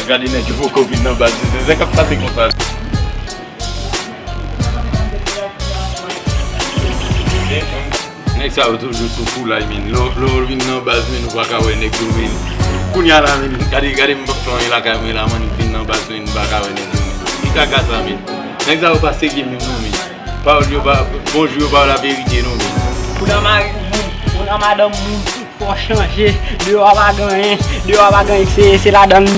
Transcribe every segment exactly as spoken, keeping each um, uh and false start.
Gade nèg yo poko vin nan baz, se zen k ap pase konsa. Nèg sa yo toujou sou foulay, men. Lè, lè w vin nan baz, men, ou pa ka wè nèg yo, men. Kounye a la, men, gade, gade, m p ap fè anyen lakay mwen la, man, vin nan baz, men, m pa ka wè nèg yo, men. Ki kaka sa, men? Nèg sa yo pa serye menm, non, men. Pawòl yo pa, bonjou yo pa laverite, non, men. Ou nan mari moun, ou nan madanm moun, fò w chanje. Deyò a pa gen anyen, deyò a pa gen anyen, se, se ladan l.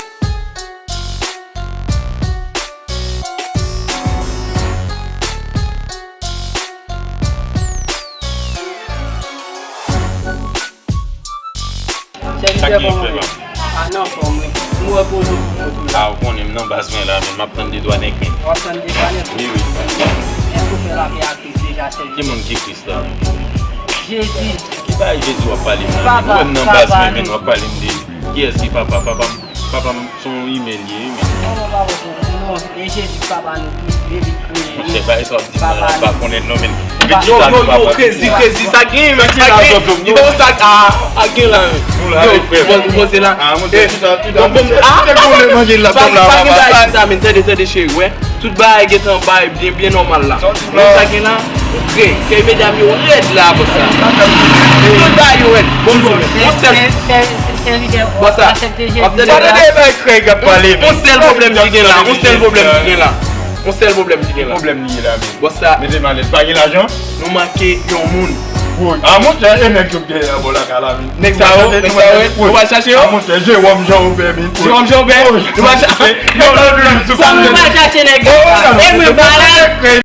Sa k gen, frè pa m? A, nan fòm, wi. M wè pozo pou moto la. A, ou konnen m nan baz mwen la, men m ap tann de dwa nèg, men. W ap tann de dwa nèg? Wi, wi. Èske w fè lapè ak Kris deja, sèvitè? Ki moun ki Kris la? Jezi. Ki bagay Jezi w ap pale m la? Papa, ou wè m nan baz mwen, men w ap pale m de kiyès ki papa? Papa m, papa m se yon imen li ye, wi, men. Non, non, papa, non, e Jezi papa nou tou, Jezi kreye nou. Monchè, bagay sa w ap di m nan la, m pa konnen non, men. Yo, yo, yo, krezi, krezi, sa gen, men, sa gen. Yo, sa, a, a gen la, men. Yo, frè, ou poze la. A, monchè, tout sa, tout sa, bon, bon, a, se bon, le manje la, pa, pa gen bagay sa, men, tande, tande, cheri, wè. Tout bagay gentan bay byen, byen nòmal la. Bon, sa gen la, ok, kèy medam yo rèd la, bòs la. Tout bagay yo rèd. Bon, bon, bon, sèl. Bòs la, w ap tande. Tande bay Craig ap pale, men. Yon sèl pwoblèm ki gen la, yon sèl pwoblèm ki gen la. Yon sèl pwoblèm ki gen la. Pwoblèm li ye la, men. Bòs la. Mete m alèz, pa gen lajan? Nou manke yon moun. Woy. A, monchè, e nèg yo gen anba lakay la, men. Nèg sa yo, nèg sa yo, nou va chache yo. A, monchè, Jewòm Jan Wobè, men. Jewòm Jan Wobè, nou va chache. Yo, yo, yo, yo, nou va chache nèg yo. E mwen, ba la.